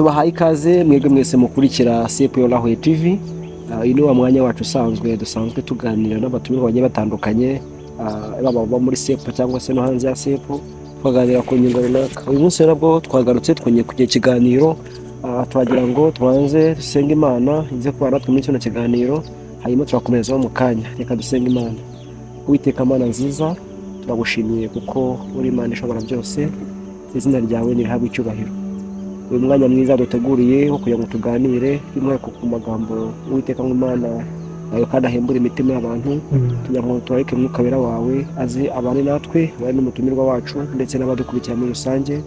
Tubahaye ikaze mwebwe mwese mukurikira CEP Huye TV. Uyu ni wa mwanya wacu usanzwe dusanzwe tuganira n'abatumirwa bagiye batandukanye, baba baba muri CEP cyangwa se no hanze ya CEP, tukaganira ku ngingo runaka. Uyu munsi nabwo twagarutse, twongeye kugira ikiganiro. Turagira ngo tubanze dusenge Imana ize kubana natwe muri kino kiganiro, hanyuma turakomezaho mu kanya. Reka dusenge Imana. Uwiteka Mana nziza, turagushimiye kuko uri Imana ishobora byose. Izina ryawe nirihabwe icyubahiro. Uyu mwanya mwiza duteguriye wo kugira ngo tuganire by'umwihariko ku magambo Uwiteka nk'Imana yawe kandi ahembura imitima y'abantu, tugira ngo turareke Mwuka Wera wawe aze abane natwe, abane n'umutumirwa wacu ndetse n'abadukurikira muri rusange.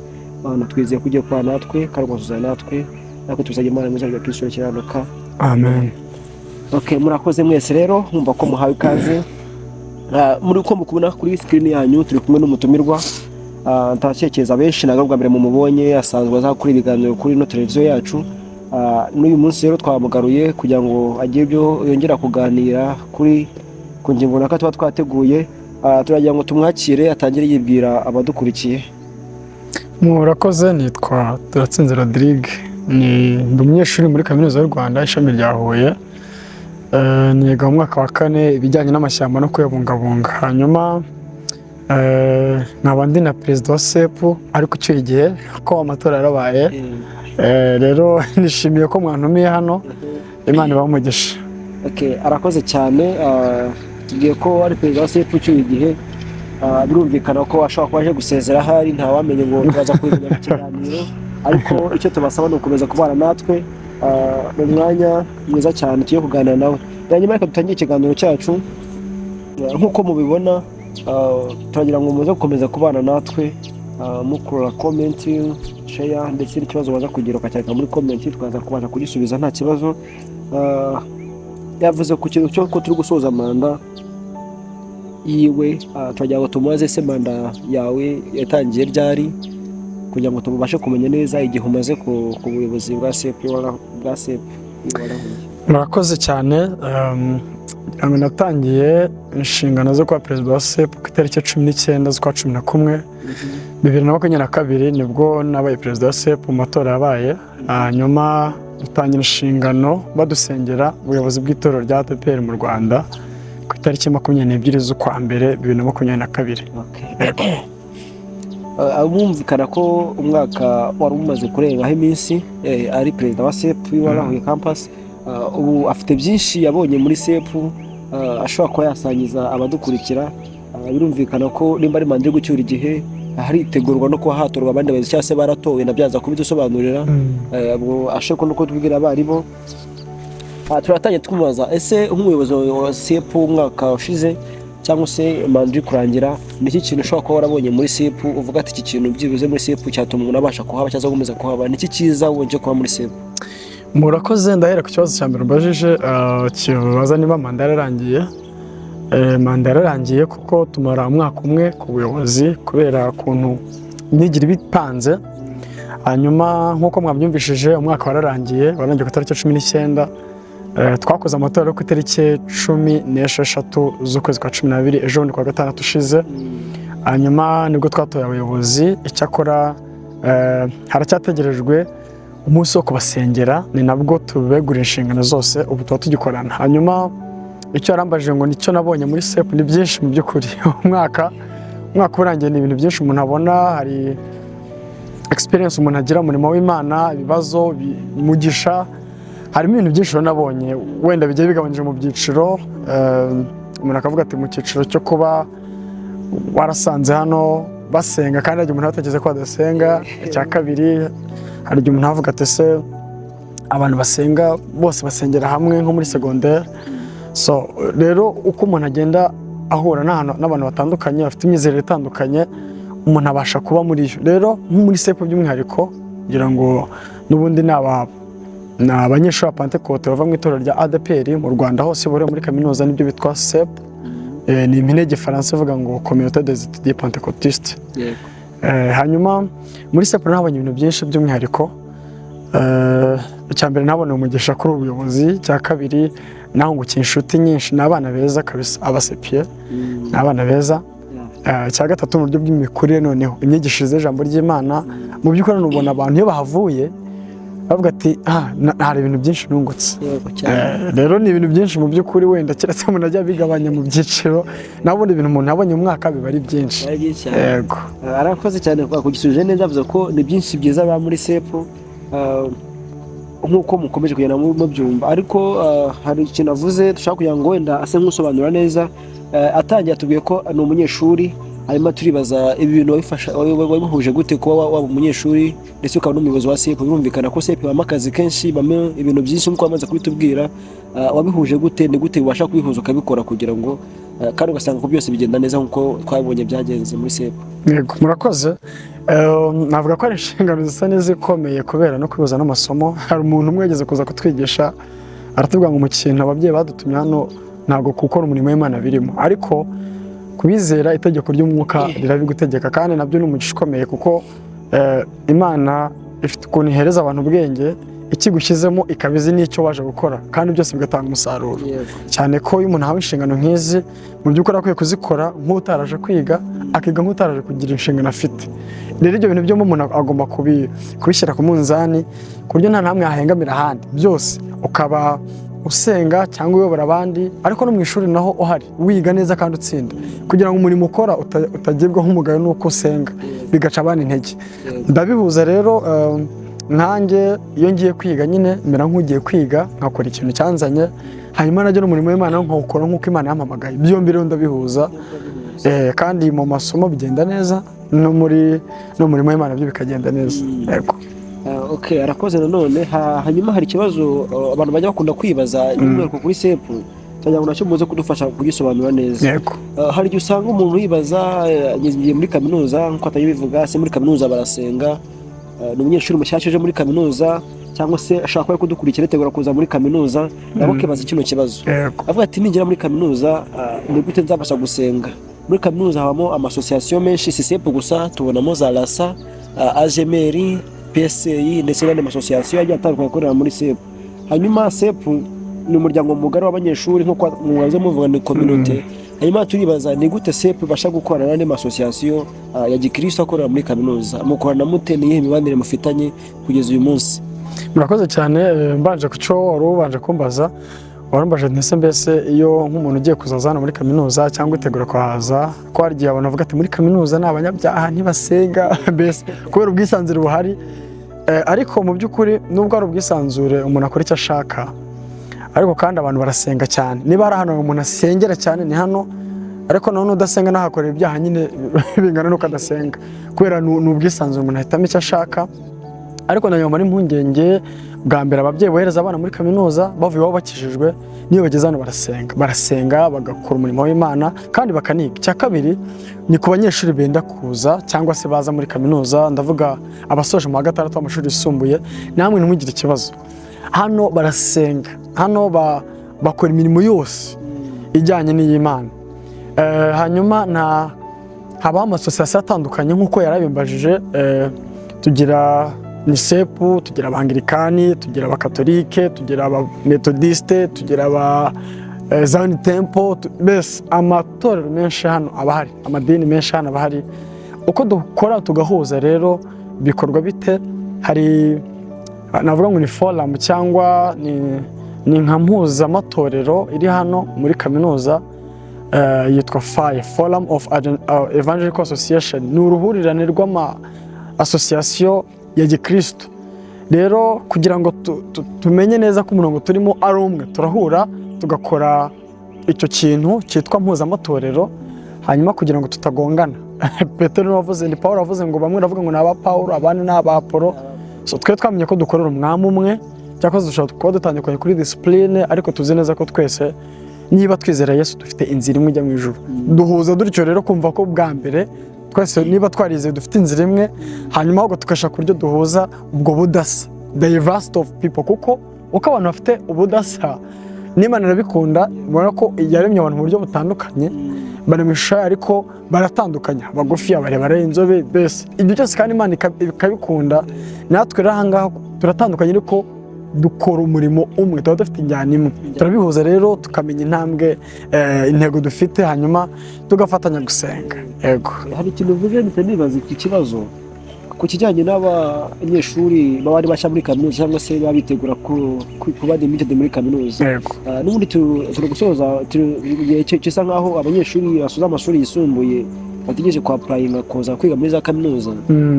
Mana, twizeye ko ugiye kubana natwe kandi ukazuzana natwe, natwe tuzajya Imana mwiza rya Kristo kiranuka. Amen. Okay, murakoze mwese rero, mwumva ko muhawe ikaze. Muri uko mukubona kuri screen yanyu, turi kumwe n'umutumirwa. Ntatekereza benshi ntabwo ari ubwa mbere mumubonye, asanzwe aza gukora ibiganiro kuri ino televiziyo yacu. N'uyu munsi rero twamugaruye kugira ngo agire ibyo yongera kuganira kuri ku ngingo runaka tuba twateguye. Turagira ngo tumwakire, atangire yibwira abadukurikiye. Murakoze, nitwa Turatsinze Rodrigue, ni ndi umunyeshuri muri Kaminuza y'u Rwanda, ishami rya Huye. Niga mu mwaka wa kane ibijyanye n'amashyamba no kuyabungabunga. Hanyuma nkaba ndi na perezida wa CEP, ariko ucyuye igihe ko amatora yarabaye. Rero nishimiye ko mwantumiye hano. Imana ibahe umugisha. Okay, arakoze cyane. Tubwiye ko ari perezida wa CEP ucyuye igihe. Birumvikana ko ashobora kuba aje gusezera ahari, ntawamenye ngo turaza kubimenya mu kiganiro, ariko icyo tubasaba ni ugukomeza kubana natwe. Ni umwanya mwiza cyane tugiye kuganira nawe. Hanyuma reka dutangire ikiganiro cyacu. Nk'uko mubibona, turagira ngo muze gukomeza kubana natwe, mukora comment, share, ndetse n'ikibazo waza kugira ukacyandika muri comment, tukaza kubasha kugisubiza nta kibazo. Yavuze ku kintu cyo ko turi gusoza manda yiwe. Turagira ngo tumubaze: ese manda yawe yatangiye ryari? Kugira ngo tubashe kumenya neza igihe umaze ku buyobozi bwa CEP bwa CEP Huye. Murakoze cyane. Ngira ngo natangiye inshingano zo kuba perezida wa CEP ku itariki 19 z'ukwa 11 2022. Nibwo nabaye perezida wa CEP mu matora yabaye, hanyuma dutangira inshingano badusengera, ubuyobozi bw'itorero rya ADEPR mu Rwanda, ku itariki 22 z'ukwa mbere 2022. Okay. Bumvikana ko umwaka wari umaze kurengaho iminsi ari perezida wa CEP Huye campus. Ubu afite byinshi yabonye muri CEP ashobora kuba yasangiza abadukurikira. Birumvikana ko nimba ari manda iri gucyura igihe, haritegurwa no kuba hatorwa abandi bayobozi cyangwa se baratowe, nabyaza kubidusobanurira. Ubwo ashobora no kutubwira abaribo. Turatangiye tumubaza: ese nk'umuyobozi wa CEP umwaka ushize cyangwa se manda iri kurangira, ni iki kintu ushobora kuba warabonye muri CEP uvuga ati: "Iki kintu byibuze muri CEP cyatuma umuntu abasha kuhaba cyangwa gukomeza kuhaba"? Ni iki cyiza wabonye cyo kuba muri CEP? Murakoze. Ndahera ku kibazo cya mbere umbajije, kibaza niba manda yararangiye. Manda yararangiye kuko tumara umwaka umwe ku buyobozi kubera ukuntu imyigire iba ipanze. Hanyuma nk'uko mwabyumvishije, umwaka wararangiye, warangiye ku itariki 19. Twakoze amatora yo ku itariki 16 z'ukwezi kwa 12, ejo bundi kuwa gatandatu ushize. Hanyuma nibwo twatoye abayobozi. Icyakora haracyategerejwe umunsi wo kubasengera, ni nabwo tubegurira inshingano zose. Ubu tuba tugikorana. Hanyuma icyo yarambajije ngo nicyo nabonye muri CEP ni byinshi mu by'ukuri. Umwaka urangiye, ni ibintu byinshi umuntu abona. Hari experience umuntu agira mu murimo w'Imana, ibibazo, umugisha, harimo ibintu byinshi rero nabonye wenda bigiye bigabanyije mu byiciro. Umuntu akavuga ati mu cyiciro cyo kuba warasanze hano basenga kandi hari igihe umuntu atekereza ko badasenga. Icya kabiri, hari igihe umuntu avuga ati: "Ese abantu basenga bose basengera hamwe nko muri segonderi?" So rero uko umuntu agenda ahura n'abantu batandukanye bafite imyizerere itandukanye, umuntu abasha kuba muri yo. Rero nko muri CEP by'umwihariko, kugira ngo n'ubundi ni abanyeshuri ba Pantekote bava mu itorero rya ADEPR mu Rwanda hose bahuriye muri kaminuza, nibyo bitwa CEP. Ni impine y'igifaransa ivuga ngo Communauté des étudiants pentecôtistes. Hanyuma muri CEP nahabonye ibintu byinshi by'umwihariko. Icya mbere, nabonye umugisha kuri ubu buyobozi. Icya kabiri, nahungukiye inshuti nyinshi, ni abana beza kabisa, abasepiye ni abana beza. Icya gatatu, mu buryo bw'imikurire, noneho imyigishirize y'ijambo ry'Imana, mu by'ukuri ubona abantu iyo bahavuye Bavuga ati: "Ah, hari ibintu byinshi nungutse." Yego cyane. Rero ni ibintu byinshi mu by'ukuri, wenda keretse umuntu ajya abigabanya mu byiciro, naho ubundi ibintu umuntu yabonye mu mwaka biba ari byinshi. Ari byinshi cyane. Yego. Arakoze cyane kugisubije neza, avuze ko ni byinshi byiza biba muri CEP, nk'uko mukomeje kugenda mubyumva. Ariko hari ikintu avuze dushaka kugira ngo wenda ase nk'usobanura neza. Atangiye atubwiye ko ni umunyeshuri, hanyuma turibaza ibi bintu wabihuje gute, kuba waba umunyeshuri ndetse ukaba n'umuyobozi wa CEP. Birumvikana ko CEP ibamo akazi kenshi, ibamo ibintu byinshi nk'uko wamaze kubitubwira. Wabihuje gute? Ni gute ubasha kubihuza ukabikora kugira ngo kandi ugasanga ko byose bigenda neza nk'uko twabonye byagenze muri CEP? Yego, murakoze. Navuga ko ari inshingano zisa n'izikomeye kubera no kwihuza n'amasomo. Hari umuntu umwe wigeze kuza kutwigisha, aratubwira ngo mu kintu ababyeyi badutumye hano ntabwo gukora umurimo w'Imana birimo, ariko kubizera itegeko ry'umwuka rirabigutegeka, kandi nabyo ni umugisha ukomeye kuko Imana ifite ukuntu ihereza abantu ubwenge, ikigushyizemo ikaba izi n'icyo waje gukora, kandi byose bigatanga umusaruro, cyane ko iyo umuntu ahawe inshingano nk'izi, mu by'ukuri akwiye kuzikora nk'utaraje kwiga, akiga nk'utaraje kugira inshingano afite. Rero ibyo bintu byombi umuntu agomba kubishyira ku munzani, ku buryo nta namwe yahengamira ahandi, byose ukaba usenga cyangwa uyobora abandi, ariko no mu ishuri naho uhari wiga neza kandi utsinda, kugira ngo umurimo ukora utagibwaho umugayo n'uko usenga bigaca abandi intege. Ndabihuza rero. Nkanjye iyo ngiye kwiga nyine mera nk'ugiye kwiga, nkakora ikintu cyanzanye, hanyuma najya n'umurimo w'Imana nkawukora nk'uko Imana yampamagaye. Byombi rero ndabihuza, kandi mu masomo bigenda neza, no muri no murimo w'Imana byo bikagenda neza. Yego. Okay, arakoze nanone. Hanyuma hari ikibazo abantu bajya bakunda kwibaza, by'umwihariko kuri CEP, turagira ngo nacyo muze kudufasha kugisobanura neza. Yego. Hari igihe usanga umuntu yibaza, ngiye muri kaminuza, nk'uko atajya bivuga se, muri kaminuza barasenga? Ni umunyeshuri mushyashya uje muri kaminuza, cyangwa se ashaka kuba ari kudukurikira yitegura kuza muri kaminuza, nabo akibaza kino kibazo. Avuga ati: "Ningera muri kaminuza, ni gute nzabasha gusenga?" Muri kaminuza habamo amasosiyasiyo menshi, si CEP gusa, tubonamo za RASA, AJMR, PSA ndetse n'andi masosiyasiyo agiye atandukanye akorera muri CEP. Hanyuma CEP ni umuryango mugari w'abanyeshuri, nk'uko mumaze muvuga, ni communauté. Hanyuma turibaza ni gute CEP ibasha gukorana n'andi masosiyasiyo ya gikristo akorera muri kaminuza. Mukorana mute? Ni iyihe mibanire mufitanye kugeza uyu munsi? Murakoze cyane. Mbanje ku cyo wari ubanje kumbaza, warumbaje ntese mbese iyo nk'umuntu ugiye kuzaza hano muri kaminuza cyangwa utegura kuhaza, ko hari igihe abantu bavuga ati: "Muri kaminuza ni abanyabyaha, ntibasenga," mbese kubera ubwisanzure buhari. Ariko mu by'ukuri nubwo ari ubwisanzure, umuntu akora icyo ashaka, ariko kandi abantu barasenga cyane. Niba hari ahantu umuntu asengera cyane ni hano, ariko nanone udasenga n'ahakorera ibyaha nyine bingana n'uko adasenga, kubera ni ubwisanzure, umuntu ahitamo icyo ashaka. Ariko na nyuma n'impungenge, bwa mbere ababyeyi bohereza abana muri kaminuza bavuye iwabo bakijijwe, niyo bageze hano barasenga, barasenga, bagakora umurimo w'Imana kandi bakaniga. Icya kabiri ni ku banyeshuri benda kuza cyangwa se baza muri kaminuza, ndavuga abasoje mu wa gatandatu w'amashuri yisumbuye, namwe ntimugire ikibazo. Hano barasenga, hano bakora imirimo yose ijyanye n'iy'Imana. Hanyuma na habaho amasosiyasiyo atandukanye nk'uko yarabimbajije. Tugira ni CEP, tugira Abangirikani, tugira Abakatolike, tugira Abametodisite, tugira aba Zion Temple, mbese amatorero menshi hano aba ahari, amadini menshi hano aba ahari. Uko dukora tugahuza rero bikorwa bite? Hari, navuga ngo ni forum cyangwa ni nka mpuzamatorero iri hano muri kaminuza, yitwa FAI, Forum of Evangelical Association. Ni uruhurirane rw'ama association ya gikristo. Rero kugira ngo tumenye neza ko umurongo turimo ari umwe, turahura tugakora icyo kintu cyitwa mpuzamatorero, hanyuma kugira ngo tutagongana. Petero niwe wavuze, ni Paul wavuze ngo bamwe baravuga ngo ni aba Paulo, abandi ni aba Apolo. So twe twamenye ko dukorera umwami umwe, cyangwa dushobora kuba dutandukanye kuri discipline, ariko tuzi neza ko twese niba twizera Yesu dufite inzira imwe ijya mu ijuru. Duhuza dutyo rero, kumva ko bwa mbere twese niba twarizeye dufite inzira imwe, hanyuma ahubwo tugashaka uburyo duhuza ubwo budasa, diversity of people, kuko uko abantu bafite ubudasa n'Imana irabikunda. Ubona ko yaremye abantu mu buryo butandukanye, bari mu ishusho yayo, ariko baratandukanye, abagufi, abarebare, inzobe, mbese ibyo byose, kandi Imana ikabikunda. Natwe rero aha ngaha turatandukanye, ariko dukora umurimo umwe, tuba dufite injyana imwe. Turabihuza rero, tukamenya intambwe, intego dufite, hanyuma tugafatanya gusenga. Yego. Hari ikintu uvuze mpita nibaza iki kibazo. Ku kijyanye n'abanyeshuri baba ari bashya muri kaminuza cyangwa se baba bitegura kuba admitted muri kaminuza, n'ubundi turi gusoza, turi igihe gisa nkaho abanyeshuri basoza amashuri yisumbuye bategereje kwa applyinga kuza kwiga muri za kaminuza.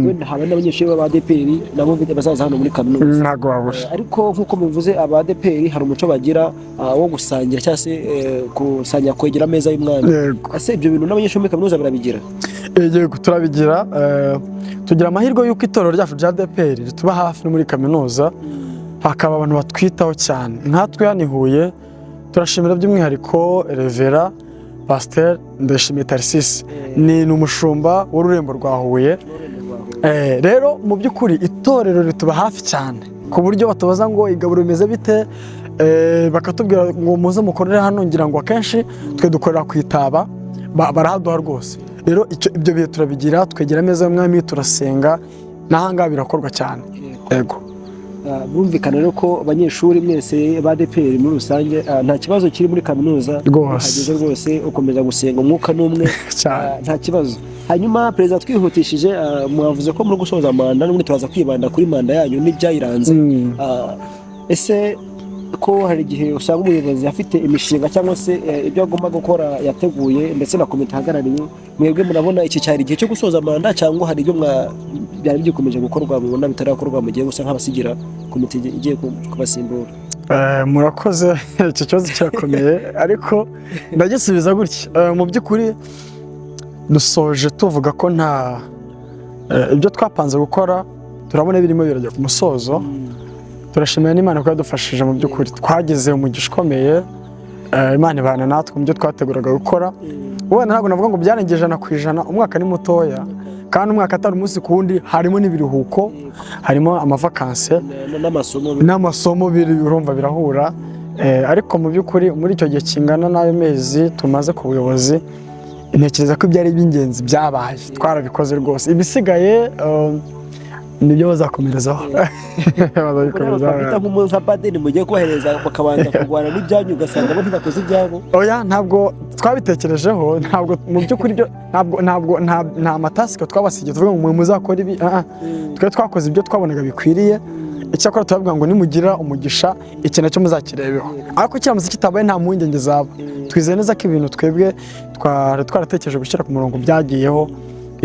Wenda haba n'abanyeshuri b'aba ADEPR nabo bazaza hano muri kaminuza. Ntabwo wabura. Ariko nk'uko mubivuze, aba ADEPR hari umuco bagira wo gusangira cyangwa se gusangira, kwegera ameza y'umwami. Ese ibyo bintu n'abanyeshuri muri kaminuza barabigira? Yego, turabigira. Tugira amahirwe y'uko itorero ryacu rya ADEPR rituba hafi no muri kaminuza, hakaba abantu batwitaho cyane. Nkatwe hano i Huye turashimira by'umwihariko Reverend Pasiteri Ndayishimiye Tarisisi, ni umushumba w'ururembo rwa Huye. Rero mu by'ukuri itorero rituba hafi cyane ku buryo batubaza ngo igaburo rimeze bite, bakatubwira ngo muze mukorere hano. Ngira ngo akenshi twe dukorera ku Itaba, barahaduha rwose. Rero ibyo bihe turabigira, twegera ameza y'umwami, turasenga, n'ahangaha birakorwa cyane, yego. Birumvikana rero ko abanyeshuri mwese ba ADEPR muri rusange, nta kibazo kiri muri kaminuza. Rwose. Uhageze rwose ukomeza gusenga, umwuka n'umwe. Cyane. Nta kibazo. Hanyuma perezida, twihutishije, mwavuze ko muri gusoza manda, n'ubundi turaza kwibanda kuri manda yanyu n'ibyayiranze. Ese ko hari igihe usanga umuyobozi afite imishinga cyangwa se ibyo agomba gukora yateguye ndetse na komite ahagarariye, mwebwe murabona iki cyari igihe cyo gusoza manda cyangwa hari ibyo byari bigikomeje gukorwa mubona bitarakorwa mugiye gusa nk'abasigira komite igiye kubasimbura? Murakoze, icyo kibazo kirakomeye ariko ndagisubiza gutya. Mu by'ukuri dusoje tuvuga ko nta ibyo twapanze gukora turabona birimo birajya ku musozo. Turashimira n'Imana ko yadufashije. Mu by'ukuri twagize umugisha ukomeye, Imana ibana natwe mu byo twateguraga gukora. Wenda ntabwo navuga ngo byarengeje 100%, umwaka ni mutoya kandi umwaka atari umunsi ku wundi, harimo n'ibiruhuko, harimo amavakanse n'amasomo. N'amasomo urumva birahura. Ariko mu by'ukuri muri icyo gihe kingana n'ayo mezi tumaze ku buyobozi, ntekereza ko ibyari iby'ingenzi byabaye, twarabikoze rwose. Ibisigaye nibyo bazakomerezaho. Bazabikomerezaho. Twakwita nka burden mugiye kubahereza bakabanza kurwana n'ibyanyu, ugasanga bo ntibakoze ibyabo. Oya, ntabwo twabitekerejeho, ntabwo mu by'ukuri byo ntabwo nta ma task twabasigiye tuvuga ngo mwe muzakora ibi. Ah, ah. Twe twakoze ibyo twabonaga bikwiriye. Icyakora turavuga ngo nimugira umugisha iki nacyo muzakirebeho, ariko kiramutse kitabaye nta mpungenge zaba. Twizeye neza ko ibintu twebwe twari twaratekereje gushyira ku murongo byagiyeho,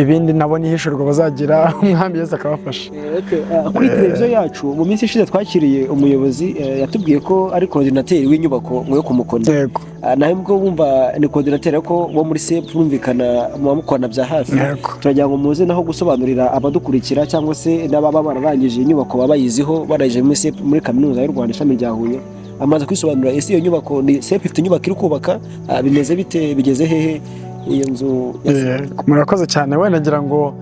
ibindi nabo nihishurwa bazagira, umwami Yesu akabafasha. Okay. Kuri televiziyo yacu mu minsi ishize twakiriye umuyobozi, yatubwiye ko ari coordinateur w'inyubako ngo yo ku Mukoni. Nawe ubwo wumva ni coordinateur ariko wo muri CEP, bumvikana muba mukorana bya hafi. Turagira ngo muze naho gusobanurira abadukurikira cyangwa se n'ababa bararangije inyubako baba bayiziho, barangije muri CEP, muri kaminuza y'u Rwanda ishami rya Huye. Amaze kwisobanura, ese iyo nyubako ni CEP ifite inyubako iri kubaka? Bimeze bite, bigeze hehe iyo nzu ya CEP? Murakoze cyane. Wenda ngira ngo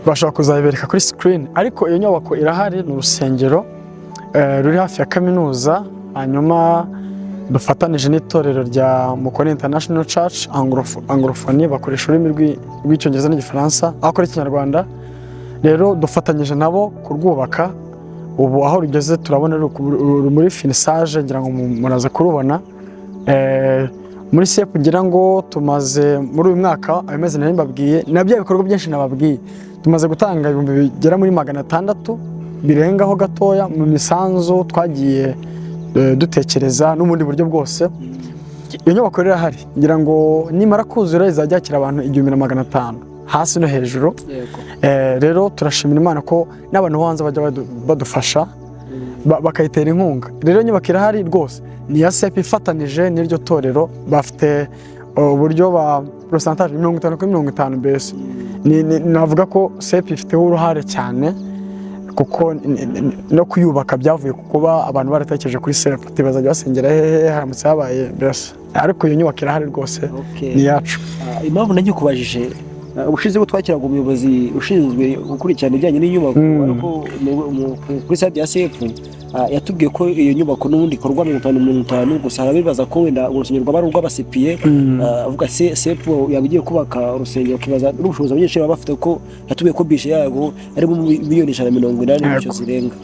bashobora kuzayibereka kuri screen, ariko iyo nyubako irahari, ni urusengero ruri hafi ya kaminuza, hanyuma dufatanije n'itorero rya Mukoni International Church Anglophone, bakoresha ururimi rw'Icyongereza n'Igifaransa aho akora Ikinyarwanda. Rero dufatanyije nabo kurwubaka. Ubu aho rugeze turabona ruri muri finissage, ngira ngo muraza kurubona. Muri CEP ngira ngo tumaze muri uyu mwaka ayo mezi nari mbabwiye na bya bikorwa byinshi nababwiye, tumaze gutanga ibihumbi bigera muri 600 birengaho gatoya mu misanzu twagiye dutekereza n'ubundi buryo bwose. Iyo nyubako rero irahari, ngira ngo nimara kuzura izajya yakira abantu 1500 hasi no hejuru. Rero turashimira Imana ko n'abantu bo hanze bajya badufasha bakayitera inkunga. Rero inyubako irahari rwose, ni iya CEP ifatanije n'iryo torero, bafite uburyo ba pourcentage 50 kuri 50 mbese. Navuga ko CEP ifiteho uruhare cyane kuko no kuyubaka byavuye ku kuba abantu baratekereje kuri CEP ati bazajya basengera hehe haramutse habaye mbese. Ariko iyo nyubako irahari rwose, ni iyacu. Impamvu nagikubajije, ubushize bwo twakiraga umuyobozi ushinzwe gukurikirana ibijyanye n'inyubako, ariko kuri side ya CEP, yatubwiye ko iyo nyubako n'ubundi ikorwa 50-50. Gusa hari abibaza ko wenda urusengero rwaba ari urw'abasepiye. Avuga se CEP yaba igiye kubaka urusengero, ukibaza n'ubushobozi abanyeshuri baba bafite, ko yatubwiye ko budget yarwo ari mu miliyoni 180 n'icyo zirenga.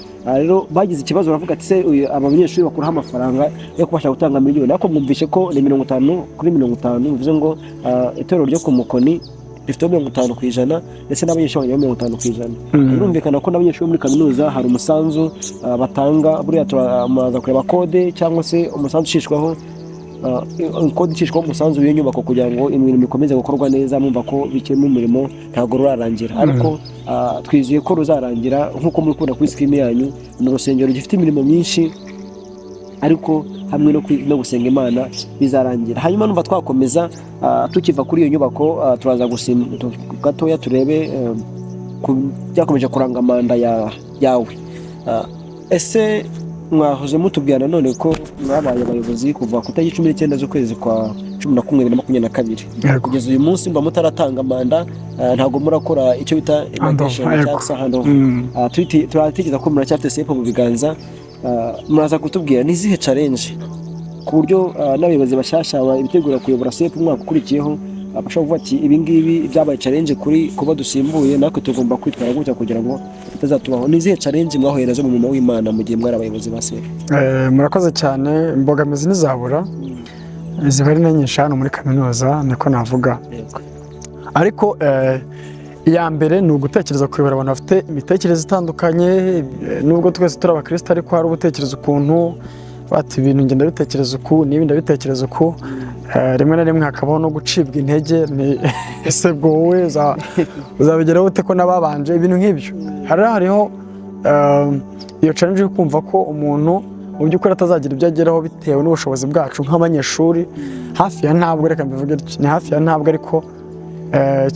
Rero bagize ikibazo baravuga ati se aba banyeshuri bakuraho amafaranga yo kubasha gutanga miliyoni? Ariko mwumvishe ko ni 50 kuri 50, bivuze ngo itorero ryo ku Mukoni. Rifiteho 50%, ndetse n'abanyeshuri bakajyaho 50%. Birumvikana ko n'abanyeshuri bo muri kaminuza hari umusanzu batanga. Buriya turaza kureba kode cyangwa se umusanzu ucishwaho, kode icishwaho umusanzu w'iyo nyubako kugira ngo imirimo ikomeze gukorwa neza. Mwumva ko bikirimo umurimo, ntabwo rurarangira, ariko twizeye ko ruzarangira nk'uko muri kubona kuri screen yanyu. Ni urusengero rugifite imirimo myinshi, ariko hamwe no gusenga Imana bizarangira. Hanyuma numva twakomeza, tukiva kuri iyo nyubako, turaza gatoya turebe ku byakomeje kuranga manda yawe. Ese mwahoze mutubwira nanone ko mwabaye abayobozi kuva ku itariki 19 z'ukwezi kwa 11 2022 Yego. kugeza uyu munsi, mba mutaratanga manda, ntabwo murakora icyo bita inauguration Handover, cyangwa se handover. Turatekereza ko muracyafite CEP mu biganza. Muraza kutubwira ni izihe challenge ku buryo n'abayobozi bashyashya bitegura kuyobora CEP umwaka ukurikiyeho, bashobora kuvuga ati: "Ibi ngibi byabaye challenge kuri kuba dusimbuye, natwe tugomba kwitwara gutya kugira ngo bitazatubaho." Ni izihe challenge mwahuye nazo mu murimo w'Imana mu gihe mwari abayobozi ba CEP? Murakoze cyane. Imbogamizi ntizabura, ziba ari na nyinshi hano muri kaminuza, niko navuga. Ariko iya mbere ni ugutekereza kuyobora abantu bafite imitekerereze itandukanye. Nubwo twese turi abakristo, ariko hari ugutekereza ukuntu bati ibintu ngenda bitekereza uku n'ibi ndabitekereza uku. Rimwe na rimwe hakabaho no gucibwa intege, ni ese bwo wowe uzabigeraho ute ko n'ababanje, ibintu nk'ibyo. Hariho iyo challenge yo kumva ko umuntu mu by'ukuri atazagira ibyo ageraho bitewe n'ubushobozi bwacu nk'abanyeshuri hafi ya ntabwo, reka mbivuge gutya, ni hafi ya ntabwo. Ariko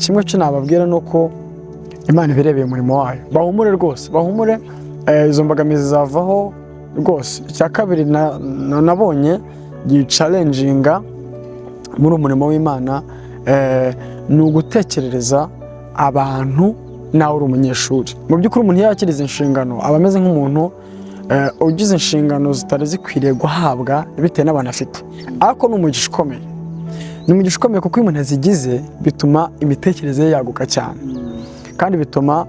kimwe cyo nababwira ni uko Imana ibirebeye umurimo wayo, bahumure rwose, bahumure, izo mbogamizi zavaho rwose. Icya kabiri nabonye gichallenginga muri umurimo w'Imana, ni ugutekerereza abantu nawe uri umunyeshuri. Mu by'ukuri umuntu iyo yakiriza inshingano aba ameze nk'umuntu ugize inshingano zitari zikwiriye guhabwa bitewe n'abantu afite, ariko ni umugisha ukomeye, ni umugisha ukomeye, kuko iyo umuntu azigize bituma imitekerereze ye yaguka cyane, kandi bituma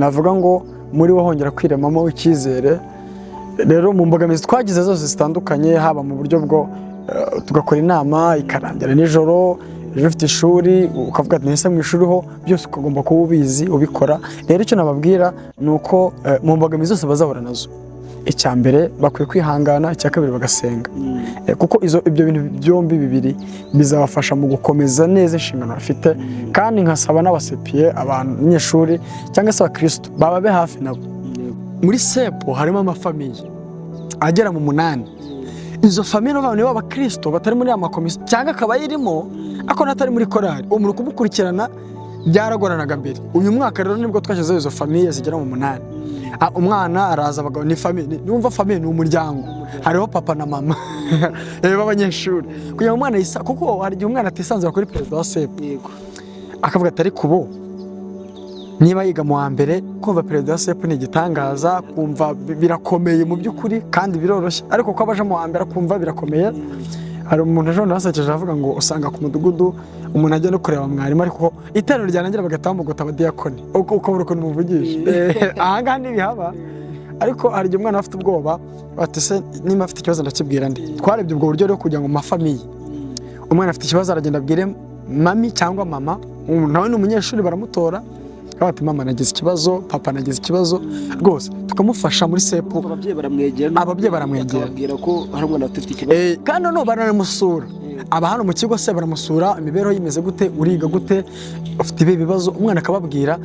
navuga ngo muri we hongera kwiremamo icyizere. Rero mu mbogamizi twagize zose zitandukanye, haba mu buryo bwo tugakora inama ikarangira nijoro, ejo ufite ishuri, ukavuga ati ese mu ishuri ho byose ukagomba kuba ubizi ubikora. Rero icyo nababwira ni uko mu mbogamizi zose bazahura nazo, icya mbere bakwiye kwihangana, icya kabiri bagasenga. Kuko ibyo bintu byombi bibiri bizabafasha mu gukomeza neza inshingano bafite. Kandi nkasaba n'abasepiye, abanyeshuri cyangwa se abakirisitu bababe hafi nabo. Muri CEP harimo amafamille agera mu 8. Izo famille n'abantu b'abakristo batari muri ya makomisiyo, cyangwa akaba ayirimo ariko n'atari muri korali, uwo muntu kumukurikirana byaragoranaga mbere. Uyu mwaka rero nibwo twashyizeho izo famille zigera mu 8. Umwana araza, abagabo ni famille, numva famille ni umuryango, hariho papa na mama b'abanyeshuri, kugira ngo umwana yisa, kuko hari igihe umwana atisanzura kuri perezida wa CEP, akavuga ati ariko ubu niba yiga mu wa mbere, kumva perezida wa CEP ni igitangaza, kumva birakomeye mu by'ukuri kandi biroroshye, ariko ko abaje mu wa mbere akumva birakomeye. Hari umuntu ejo nasekeje avuga ngo usanga ku mudugudu umuntu ajya no kureba mwarimu, ariko iteraniro ryarangira bagahita bamugota abadiyakoni, ukabura ukuntu umuvugisha. Ahangaha ntibihaba, ariko hari igihe umwana aba afite ubwoba bati se niba afite ikibazo ndakibwira nde? Twarebye ubwo buryo rero kugira ngo mu mafamille, umwana afite ikibazo aragenda abwire mami cyangwa mama, nawe ni umunyeshuri, baramutora, akavuga ati mama nagize ikibazo, papa nagize ikibazo rwose, tukamufasha muri CEP. Ababyeyi baramwegera? Ababyeyi baramwegera. Bakababwira ko hari umwana ufite ikibazo? Kandi noneho baranamusura, aba hano mu kigo se baramusura, imibereho ye imeze gute, uriga gute, ufite ibihe bibazo, umwana akababwira,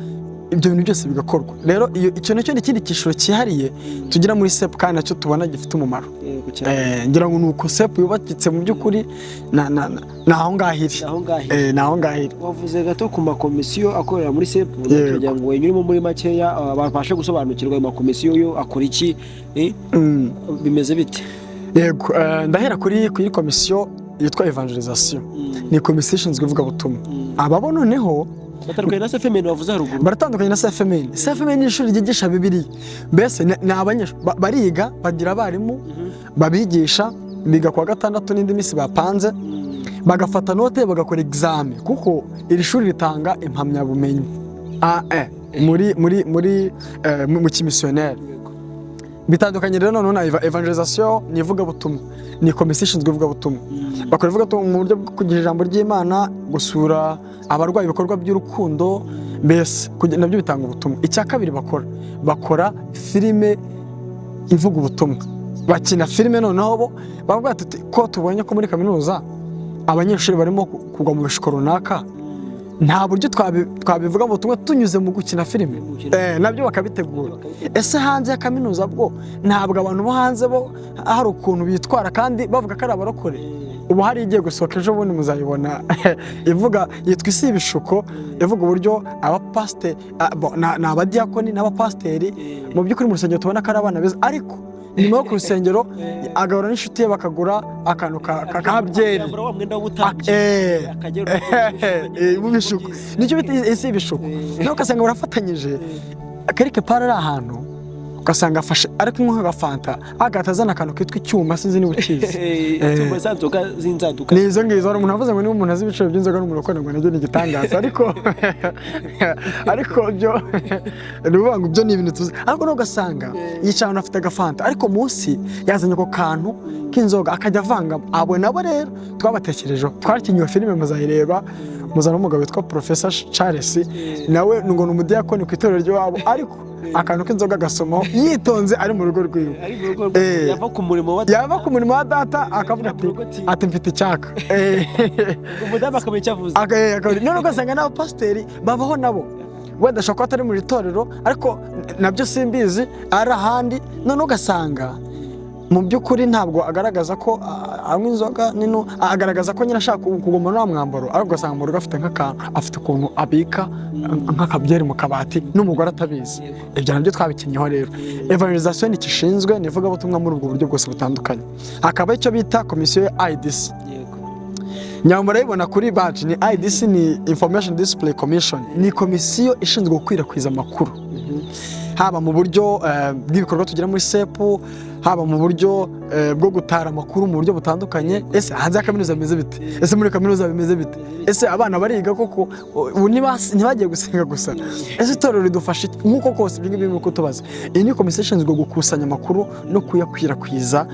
ibyo bintu byose bigakorwa. Rero iyo icyo nacyo ni ikindi cyiciro cyihariye tugira muri CEP kandi nacyo tubona gifite umumaro. Yego cyane. Ngira ngo ni uko CEP yubakitse mu by'ukuri, ni aho ngaho iri. Aho ngaho. Ni aho ngaho iri. Wavuze gato ku makomisiyo akorera muri CEP, Yego. kugira ngo wenyuremo muri makeya, babashe gusobanukirwa ayo makomisiyo yo akora iki, bimeze bite? Yego, ndahera kuri komisiyo yitwa evangelisation, ni komisiyo ishinzwe ivugabutumwa. Ababo noneho batandukanye na CFMN wavuze haruguru? Baratandukanye na CFMN. CFMN ni ishuri ryigisha Bibiliya, mbese ni abanyeshuri bariga, bagira abarimu babigisha, biga kuwa gatandatu n'indi minsi bapanze, bagafata note, bagakora examen, kuko iri shuri ritanga impamyabumenyi AE muri muri muri eh, mu mu kimisiyoneri. Bitandukanye rero noneho na evangelization ni ivugabutumwa, ni komisiyo ishinzwe ivugabutumwa. Bakora ivugabutumwa mu buryo bwo kugira ijambo ry'Imana, gusura abarwayi, ibikorwa by'urukundo, mbese nabyo bitanga ubutumwa. Icya kabiri bakora filime ivuga ubutumwa, bakina filime. Noneho bo bavuga bati ko tubonye ko muri kaminuza abanyeshuri barimo kugwa mu bishuko runaka, nta buryo twabivuga mu butumwa tunyuze mu gukina filime?" Nabyo bakabitegura. Ese hanze ya kaminuza bwo ntabwo abantu bo hanze bo hari ukuntu bitwara kandi bavuga ko ari abarokore? Ubu hari igiye gusohoka ejo bundi, muzayibona, ivuga, yitwa "Isi y'Ibishuko", ivuga uburyo abapasiteri, ni abadiyakoni n'abapasiteri, mu by'ukuri mu rusengero tubona ko ari abana beza, ariko nyuma yo ku rusengero agahura n'inshuti ye bakagura akantu ka byeri. Yambara wa mwenda w'ubutambyi, akagera mu bishuko. Nicyo bita isi y'ibishuko. Nawe ugasanga barafatanyije akarike pari, ari ahantu ugasanga afashe ariko nk'agafanta, agahita azana akantu kitwa icyuma, sinzi niba ukizi. Icyuma, za nzoga z'inzaduka. Ni izo ngizo. Hari umuntu wavuze ngo niba umuntu azi ibiciro by'inzoga n'umuntu ukora, ngo nabyo ni igitangaza, ariko byo ni ukuvuga ngo ibyo ni ibintu tuzi. Ariko nawe ugasanga yicaye ahantu afite agafanta, ariko munsi yazanye ako kantu k'inzoga akajya avanga. Abo nabo rero twabatekerejeho, twakinnye iyo filime, muzayireba. Muzana umugabo witwa Professor Charles, nawe ngo ni umudiyakoni ku itorero ry'iwabo, ariko akantu k'inzoga agasomaho yitonze ari mu rugo rwiwe. Ari mu rugo rwe, yava ku murimo wa Yava ku murimo wa data akavuga ati "Mfite icyaka." Umudamu akamenya icyo avuze. None ugasanga n'abapasiteri babaho nabo, wenda ashobora kuba atari mu itorero, ariko nabyo simbizi, ari ahandi. None ugasanga mu by'ukuri ntabwo agaragaza ko anywa inzoga nino, agaragaza ko nyine ashaka kuguma wa mwambaro, ariko ugasanga mu rugo afite nk'akantu, afite ukuntu abika nk'akabyeri mu kabati n'umugore atabizi. Ibyo nabyo twabikinnyeho. Rero evangelization ni ikishinzwe, ni ivugabutumwa muri ubwo buryo bwose butandukanye. Hakaba icyo bita komisiyo ya IDC. Nyuma murayibona kuri badge, ni IDC, ni Information Display Commission, ni komisiyo ishinzwe gukwirakwiza amakuru, haba mu buryo bw'ibikorwa tugira muri CEP, haba mu buryo bwo gutara amakuru mu buryo butandukanye. Ese hanze ya kaminuza bimeze bite? Ese muri kaminuza bimeze bite? Ese abana bariga koko? Ubu ntibagiye gusenga gusa? Ese itorero ridufasha iki? Nk'uko kose ibyo ngibyo birimo kutubaza. Iyi ni komisiyo ishinzwe gukusanya amakuru no kuyakwirakwiza,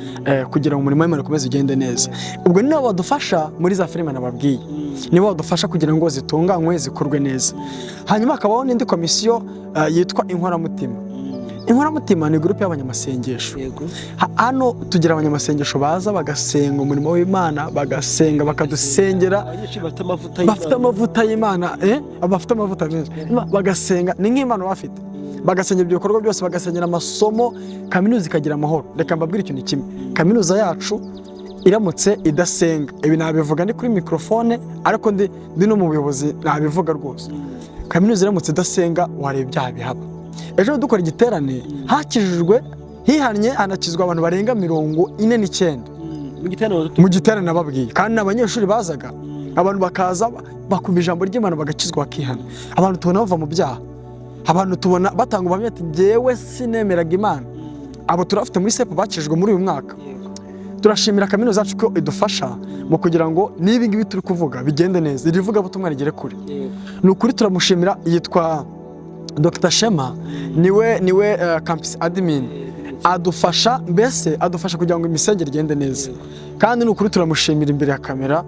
kugira ngo umurimo w'Imana ukomeze ugende neza. Ubwo ni nabo badufasha muri za filime nababwiye, nibo badufasha kugira ngo zitunganywe, zikorwe neza. Hanyuma hakabaho n'indi komisiyo yitwa Inkoramutima. Inkoramutima ni groupe y'abanyamasengesho. Hano tugira abanyamasengesho baza bagasenga umurimo w'Imana, bagasenga, bakadusengera. Abanyeshuri bafite amavuta Bafite y'Imana. amavuta y'Imana, bafite amavuta menshi. Bagasenga, ni nk'impano bafite, bagasengera ibyo bikorwa byose, bagasengera amasomo, kaminuza ikagira amahoro. Reka mbabwire ikintu kimwe: kaminuza yacu iramutse idasenga, ibi nabivuga ni kuri mikorofone, ariko ndi no mu buyobozi, nabivuga rwose, kaminuza iramutse idasenga, wareba ibyaha bihaba. Ejo dukora igiterane, hakijijwe, hihannye, hanakizwa abantu barenga 49. Mu giterane? Mu giterane nababwiye. Kandi n'abanyeshuri bazaga, abantu bakaza bakumva ijambo ry'Imana, bagakizwa, bakihana. Abantu tubona bava mu byaha, abantu tubona batanga ubuhamya ati "Njyewe sinemeraga Imana." Abo turafite muri CEP bakijijwe muri uyu mwaka. Turashimira kaminuza yacu ko idufasha mu kugira ngo n'ibi ngibi turi kuvuga bigende neza, iri vugabutumwa rigere kure. Ni ukuri turamushimira, yitwa Dr Shema, niwe campus admin, adufasha, mbese adufasha kugira ngo imisengere igende neza. Kandi ni ukuri turamushimira imbere ya kamera,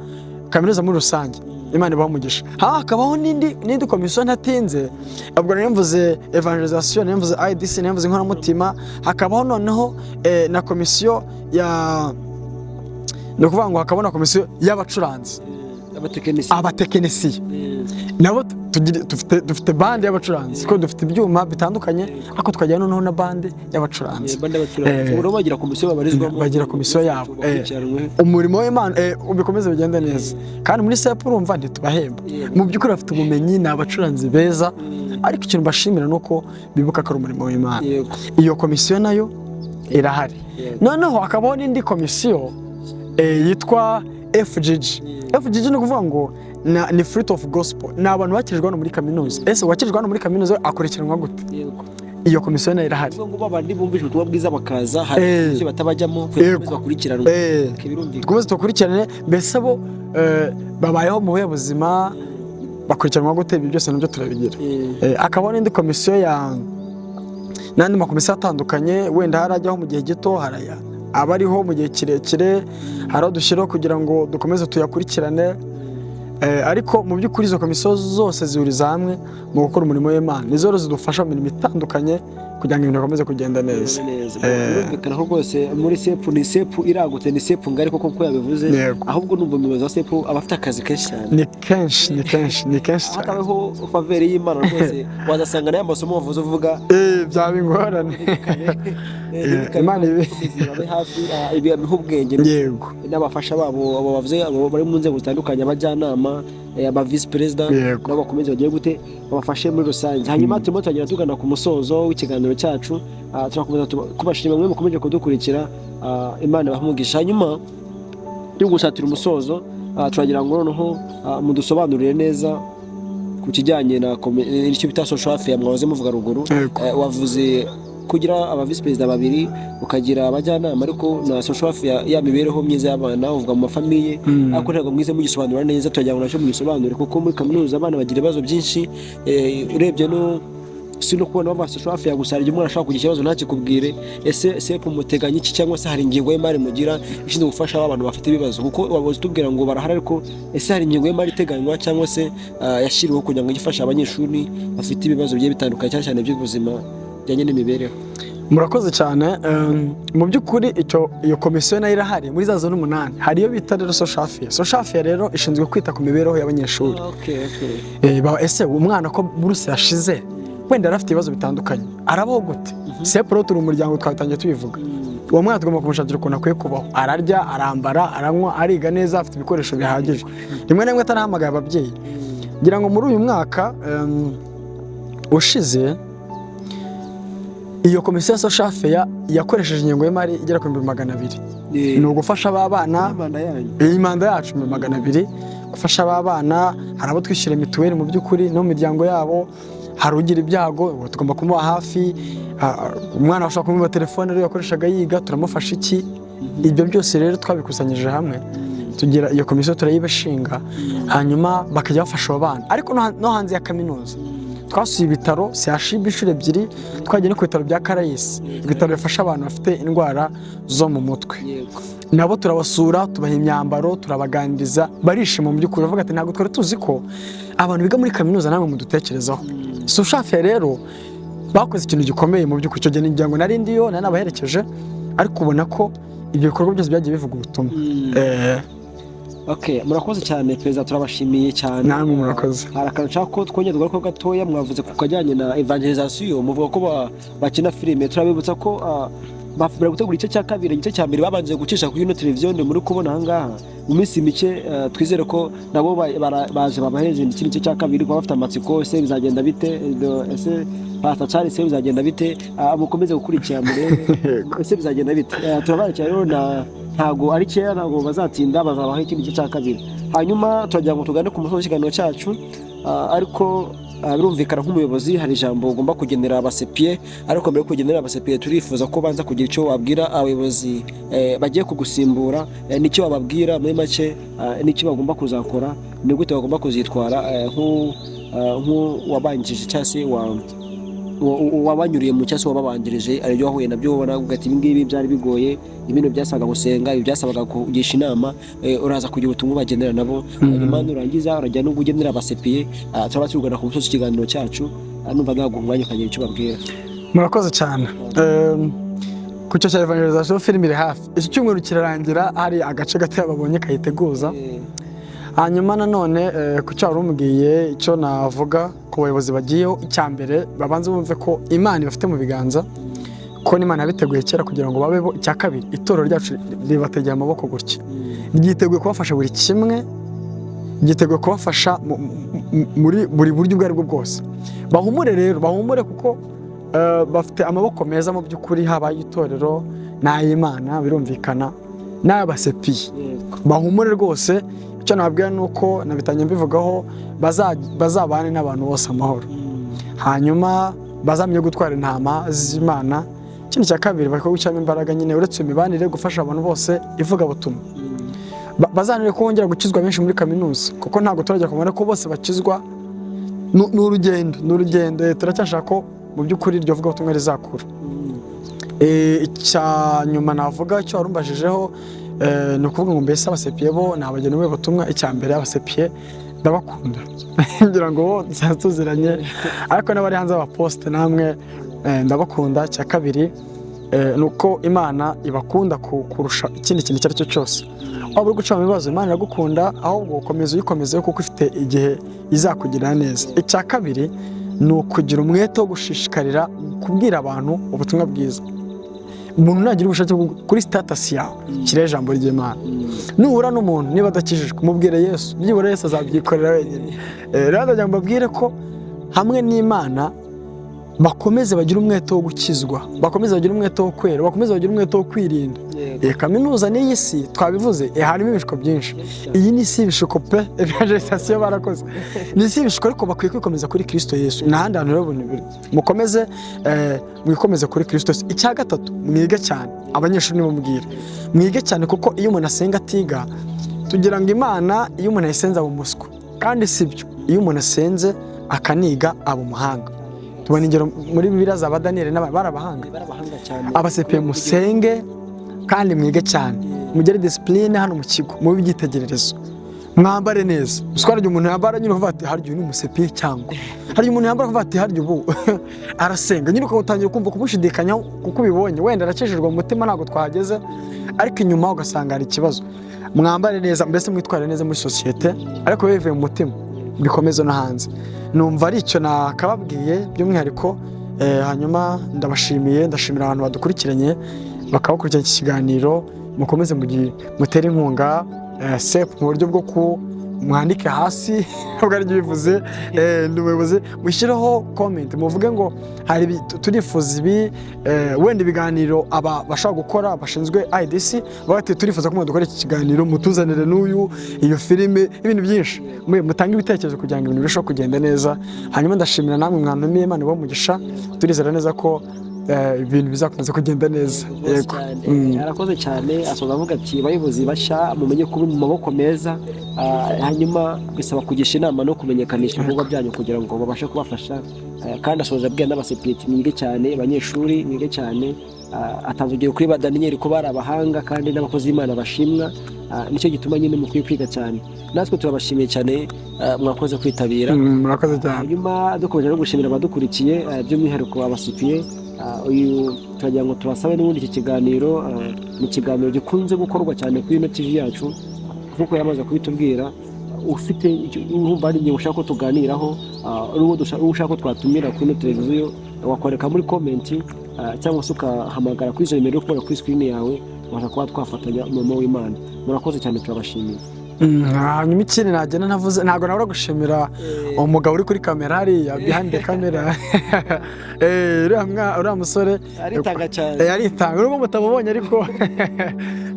kaminuza muri rusange, Imana ibaha umugisha. Hakabaho n'indi komisiyo ntatinze. Ubwo nari mvuze evangelization, nari mvuze IDC, nari mvuze Inkoramutima, hakabaho noneho na komisiyo ya, ni ukuvuga ngo hakabaho na komisiyo y'abacuranzi. Abatekinisiye. Abatekinisiye nabo dufite bande y'abacuranzi, kuko dufite ibyuma bitandukanye, ariko tukagira noneho na bande y'abacuranzi. Bande y'abacuranzi. Ubu bagira komisiyo babarizwamo. Bagira komisiyo yabo. Bakurikiranwe. Umurimo w'Imana bikomeze bigende neza. Kandi muri CEP urumva ntitubahemba, mu by'ukuri bafite ubumenyi, ni abacuranzi beza, ariko ikintu mbashimira ni uko bibuka ko ari umurimo w'Imana. Iyo komisiyo nayo irahari. Noneho hakabaho n'indi komisiyo yitwa FGG. FGG ni ukuvuga ngo ni Fruit of Gospel, ni abantu bakirijwe hano muri kaminuza. Ese uwakirijwe hano muri kaminuza akurikiranwa gute? Iyo komisiyo nayo irahari. Kuvuga ngo babandi bumvise ubutumwa bwiza bakaza, hari komisiyo batabajyamo kugira ngo bakomeze bakurikiranwe. Birumvikana. Dukomeze tubakurikirane, mbese bo babayeho mu buhe buzima, bakurikiranwa gute? Ibi byose nabyo turabigira. Hakabaho n'indi komisiyo ya, ni N'andi makomisiyo atandukanye, wenda hari ajyaho mu gihe gito, hari aba ariho mu gihe kirekire, hari aho dushyiraho kugira ngo dukomeze tuyakurikirane. Ariko mu by'ukuri izo komisiyo zose zihuriza hamwe mu gukora umurimo w'Imana. Nizo rero zidufasha mu mirimo itandukanye kugira ngo ibintu bikomeze kugenda neza. Neza. Birumvikana ko rwose muri CEP, ni CEP iragutse, ni CEP ngari koko nk'uko yabivuze. Yego. Ahubwo numva umuyobozi wa CEP aba afite akazi kenshi cyane. Ni kenshi, ni kenshi, ni kenshi cyane. Hatabaho faveur y'Imana rwose, wazasanga n'aya masomo wavuze uvuga Byaba ingorane. Imana babe hafi, ibiha ubwenge n'abafasha babo, abo bavuze, abo bari mu nzego zitandukanye, abajyanama, aba visi perezida, nabo bakomeze bagire gute, babafashe muri rusange. Hanyuma turimo turagenda tugana ku musozo w'ikiganiro cyacu. Turakomeza kubashima mwe mukomeje kudukurikira. Imana ibahe umugisha. Hanyuma yo gusatira umusozo, turagira ngo noneho mudusobanurire neza ku kijyanye na icyo bita social welfare mwahoze muvuga ruguru. Wavuze kugira aba visi perezida babiri, ukagira abajyanama, ariko na social welfare, ya mibereho myiza y'abana, uvuga mu mafamiye, ariko ntabwo mwize mugisobanura neza. Turagira ngo nacyo mugisobanure, kuko muri kaminuza abana bagira ibibazo byinshi. Urebye no si no kubona baba social welfare gusa, hari igihe umwana ashobora kugira ikibazo ntakikubwire. Ese CEP muteganya iki, cyangwa se hari ingengo y'imari mugira ishinzwe gufasha abantu bafite ibibazo? Kuko wabuze utubwira ngo barahari, ariko ese hari ingengo y'imari iteganywa cyangwa se yashyiriweho kugira ngo ifashe abanyeshuri bafite ibibazo bigiye bitandukanye, cyane cyane by'ubuzima bijyanye n'imibereho? Murakoze cyane. Mu by'ukuri icyo iyo komisiyo nayo irahari muri za zone umunani. Hari iyo bita rero social welfare. Social welfare rero ishinzwe kwita ku mibereho y'abanyeshuri. Ese umwana ko buruse yashize, wenda yari afite ibibazo bitandukanye, arabaho gute? CEP rero turi umuryango, twatangiye tubivuga. Uwo mwana tugomba kumushakira ukuntu akwiye kubaho: ararya, arambara, aranywa, ariga neza, afite ibikoresho bihagije, rimwe na rimwe atanahamagaye ababyeyi. Ngira ngo muri uyu mwaka ushize, iyo komisiyo ya social welfare yakoresheje ingengo y'imari igera ku 200,000. Ni ugufasha aba bana. Manda yanyu. Iyi manda yacu, 200,000, gufasha aba bana. Hari abo twishyura mituweli mu by'ukuri no mu miryango yabo, hari ugira ibyago, ubwo tugomba kumuba hafi. Umwana ashobora kumuha telefone rero yakoreshaga yiga, turamufasha iki? Ibyo byose rero twabikusanyije hamwe, tugira iyo komisiyo, turayibashinga, hanyuma bakajya bafasha abo bana. Ariko no hanze ya kaminuza twasuye ibitaro CHUB inshuro ebyiri, twagiye no ku bitaro bya Caraes, ibitaro bifasha abantu bafite indwara zo mu mutwe. Nabo turabasura, tubaha imyambaro, turabaganiriza, barishima mu by'ukuri, bavuga ati: "Ntabwo twari tuzi ko abantu biga muri kaminuza namwe mudutekerezaho." Social welfare rero bakoze ikintu gikomeye mu by'ukuri. Icyo gihe ngira ngo nari ndiyo, nari nabaherekeje, ariko ubona ko ibyo bikorwa byose byagiye bivuga ubutumwa. Okay, murakoze cyane perezida, turabashimiye cyane. Namwe murakoze. Hari akantu nshaka ko twongera tugarukaho gatoya. Mwavuze ku kajyanye na evangelisation, muvuga ko bakina filime. Turabibutsa ko bari gutegura igice cya kabiri. Igice cya mbere babanje gucisha kuri ino televiziyo muri kubona aha ngaha. Mu minsi mike twizere ko nabo baje babahereza ikindi gice cya kabiri, kuba bafite amatsiko: ese bizagenda bite? Ese Pastor Charles, se bizagenda bite? Mukomeze gukurikira murebe ese bizagenda bite. Turabarekera rero, na ntago ari kera, ntabwo bazatinda, bazabaho ikindi gice cya kabiri. Hanyuma turagira ngo tugane ku musozo w'ikiganiro cyacu, ariko birumvikana nk'umuyobozi hari ijambo ugomba kugenera abasepiye. Ariko mbere yo kugenera abasepiye, turifuza ko banza kugira icyo wabwira abayobozi bagiye kugusimbura, n'icyo wababwira muri make, n'icyo bagomba kuzakora, ni gute bagomba kuzitwara, nk'uwabanjije cyangwa se wabanyuriye mu cyangwa se wababanjirije, aribyo wahuye nabyo, ubona uvuga ati: "Ibi ngibi byari bigoye, ibintu byasabaga gusenga, ibi byasabaga kugisha inama." Uraza kugira ubutumwa ubagenera nabo, hanyuma nurangiza urajya no kugenera abasepiye. Turaba tugana ku musozi w'ikiganiro cyacu. Numva naguha umwanya ukagira icyo ubabwira. Murakoze cyane. Ku cyo cya evangelisation, filime iri hafi, iki cyumweru kirarangira hari agace gato babonye kayiteguza. Hanyuma nanone ku cyo wari umubwiye, icyo navuga ku bayobozi bagiyeho, icya mbere babanze bumve ko Imana ibafite mu biganza, ko n'Imana yabiteguye kera kugira ngo babeho. Icya kabiri, itorero ryacu ribategeye amaboko gutya, ryiteguye kubafasha buri kimwe, ryiteguye kubafasha muri buri buryo ubwo aribwo bwose. Bahumure rero, bahumure, kuko bafite amaboko meza mu by'ukuri, haba ay'itorero n'ay'Imana birumvikana, n'ay'abasepiye. Bahumure rwose. Icyo nababwira ni uko nabitangiye mbivugaho, bazabane n'abantu bose amahoro, hanyuma bazamenye gutwara intama z'Imana. Ikindi cya kabiri bakwiye gushyiramo imbaraga nyine, uretse imibanire, gufasha abantu bose, ivugabutumwa. Bazanire ko hongera gukizwa benshi muri kaminuza, kuko ntabwo turajya kubona ko bose bakizwa. Ni urugendo, ni urugendo. Turacyashaka ko mu mu by'ukuri iryo vugabutumwa rizakura. Icya nyuma navuga, icyo warumbajijeho, ni ukuvuga ngo mbese abasepiye bo ni abageni butumwa. Icya mbere, abasepiye ndabakunda, ngira ngo bo dusanzwe tuziranye, ariko n'abari hanze y'abaposite namwe ndabakunda. Icya kabiri ni uko Imana ibakunda kurusha ikindi kintu icyo ari cyo cyose. Waba uri guca mu bibazo, Imana iragukunda, ahubwo ukomeza uyikomezeho kuko ifite igihe izakugirira neza. Icya kabiri ni ukugira umwete wo gushishikarira kubwira abantu ubutumwa bwiza. Umuntu nagira ubushake kuri status yawe shyiraho ijambo ry'Imana. Nuhura n'umuntu niba adakijijwe, mubwire Yesu, byibura Yesu azabyikorera wenyine. Rero ndagira ngo mbabwire ko hamwe n'Imana bakomeze bagire umwete wo gukizwa, bakomeze bagire umwete wo kwera, bakomeze bagire umwete wo kwirinda. Kaminuza n'iyi si twabivuze, harimo ibishuko byinshi. Iyi ni isi y'ibishuko pe, evangelisation barakoze, ni isi y'ibishuko, ariko bakwiye kwikomeza kuri Kristo Yesu. Nta handi hantu rero buri. Mukomeze mwikomeze kuri Kristo Yesu. Icya gatatu, mwige cyane. Abanyeshuri nibo mbwira, mwige cyane, kuko iyo umuntu asenga atiga, tugira ngo Imana iyo umuntu ayisenze aba umuswa, kandi si byo. Iyo umuntu asenze akaniga aba umuhanga. Tubona ingero muri Bibiliya za ba Daniyeli n'abandi bari abahanga. Bari abahanga cyane. Abasepiye, musenge kandi mwige cyane, mugire discipline hano mu kigo, mube ibyitegererezo, mwambare neza. Gusa hari igihe umuntu yambara nyine uvuga ati: "Harya uyu ni umusepiye?" Cyangwa hari igihe umuntu yambara uvuga ati: "Harya ubu arasenga?" Nyine ukamutangira kumva kumushidikanyaho kuko ubibonye, wenda arakijijwe mu mutima, ntabwo twahageze, ariko inyuma ugasanga hari ikibazo. Mwambare neza, mbese mwitware neza muri sosiyete, ariko bibe bivuye mu mutima, bikomeze no hanze. Numva ari icyo nakababwiye by'umwihariko. Hanyuma ndabashimiye, ndashimira abantu badukurikiranye, bakabakurikirana iki kiganiro. Mukomeze mutere inkunga SEP mu buryo bwo ku mwandike hasi, ntabwo ari bivuze, ndi umuyobozi, mushyireho comment muvuge ngo hari turifuza ibi, wenda ibiganiro aba bashobora gukora bashinzwe IDC bati: "Turifuza ko mwadukora iki kiganiro, mutuzanire n'uyu, iyo filime," ibintu byinshi. Mutange ibitekerezo kugira ngo ibintu birusheho kugenda neza. Hanyuma ndashimira namwe mwantumiye, Imana ibahe umugisha. Turizera neza ko ibintu bizakomeza kugenda neza. Rwose Yego. cyane. Arakoze cyane. Asoza avuga ati: "Bayobozi bashya, mumenye kuba mu maboko meza." Hanyuma bisaba kugisha inama no kumenyekanisha ibikorwa byanyu kugira ngo babashe kubafasha. Kandi asoza abwira n'abasepiyeti: "Mwige cyane, abanyeshuri mwige cyane." Atanze urugero kuri ba Daniyeli ko bari abahanga kandi n'abakozi b'Imana bashimwa. Nicyo gituma nyine mukwiye kwiga cyane. Natwe turabashimiye cyane, mwakoze kwitabira. Murakoze cyane. Hanyuma dukomeje no gushimira abadukurikiye, by'umwihariko abasipiye. Uyu turagira ngo tubasabe n'ubundi iki kiganiro, ni ikiganiro gikunze gukorwa cyane kuri ino TV yacu nk'uko yamaze kubitubwira. Ufite urumva hari igihe ushaka ko tuganiraho, n'uwo ushaka ko twatumira kuri ino televiziyo, wakwereka muri comment, cyangwa se ukahamagara kuri izo nimero uri kubona kuri screen yawe, ubasha kuba twafatanya umurimo w'Imana. Murakoze cyane, turabashimiye. Hanyuma ikindi nagenda ntavuze, ntabwo nabura gushimira umugabo uri kuri kamera hariya, behind the camera. Uriya musore aritanga cyane. Aritanga nubwo mutamubonye, ariko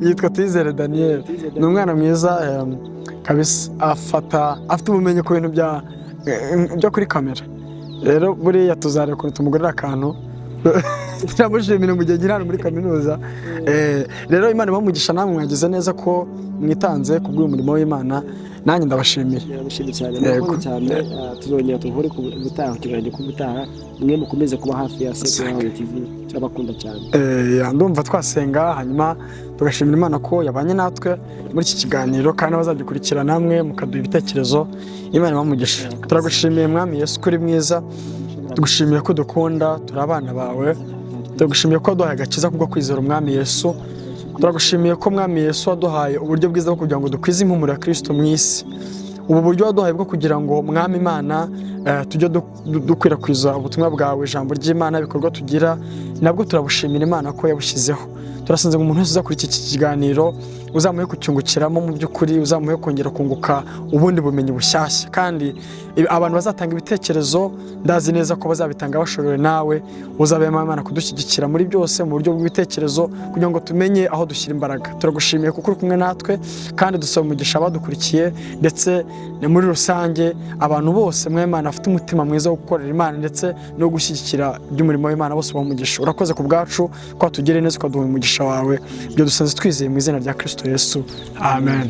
yitwa Tuyizere Daniel, ni umwana mwiza kabisa, afata afite ubumenyi ku bintu byo kuri kamera. Rero buriya tuzareba ukuntu tumugurira akantu, turamushimira mu gihe nkiri hano muri kaminuza. Rero Imana ibahe umugisha, namwe mwagize neza ko mwitanze ku bw'uyu murimo w'Imana, nanjye ndabashimiye. Ndabashimiye cyane. Yego. Murakoze cyane. Tuzongera tuhure ku gutaha, ku kiganiro cy'ubutaha. Mwe mukomeze kuba hafi ya Seko TV, turabakunda cyane. Ndumva twasenga, hanyuma tugashimira Imana ko yabanye natwe muri iki kiganiro, kandi abazagikurikira namwe mukaduha ibitekerezo. Imana ibahe umugisha. Turagushimiye Mwami Yesu ko uri mwiza, tugushimiye ko udukunda, turi abana bawe, turagushimiye ko waduhaye agakiza kubwo kwizera Umwami Yesu, turagushimiye ko Mwami Yesu waduhaye uburyo bwiza bwo kugira ngo dukwize impumuro ya Kristo mu isi. Ubu buryo waduhaye bwo kugira ngo Mwami Imana tujye dukwirakwiza ubutumwa bwawe, ijambo ry'Imana, ibikorwa tugira, nabwo turabushimira Imana ko yabushyizeho. Turasenze ngo umuntu wese uzakurikira iki kiganiro uzamuhe kucyungukiramo mu by'ukuri, uzamuhe kongera kunguka ubundi bumenyi bushyashya, kandi abantu bazatanga ibitekerezo ndazi neza ko bazabitanga bashorewe nawe. Uzabe Imana kudushyigikira muri byose mu buryo bw'ibitekerezo kugira ngo tumenye aho dushyira imbaraga. Turagushimiye kuko uri kumwe natwe, kandi dusaba umugisha abadukurikiye ndetse na muri rusange abantu bose mwe Imana bafite umutima mwiza wo gukorera Imana ndetse no gushyigikira iby'umurimo w'Imana, bose ubahe umugisha. Urakoze ku bwacu ko watugiriye neza, ukaduha umugisha wawe. Ibyo dusanze twizeye mu izina rya Kristo Yesu, amen.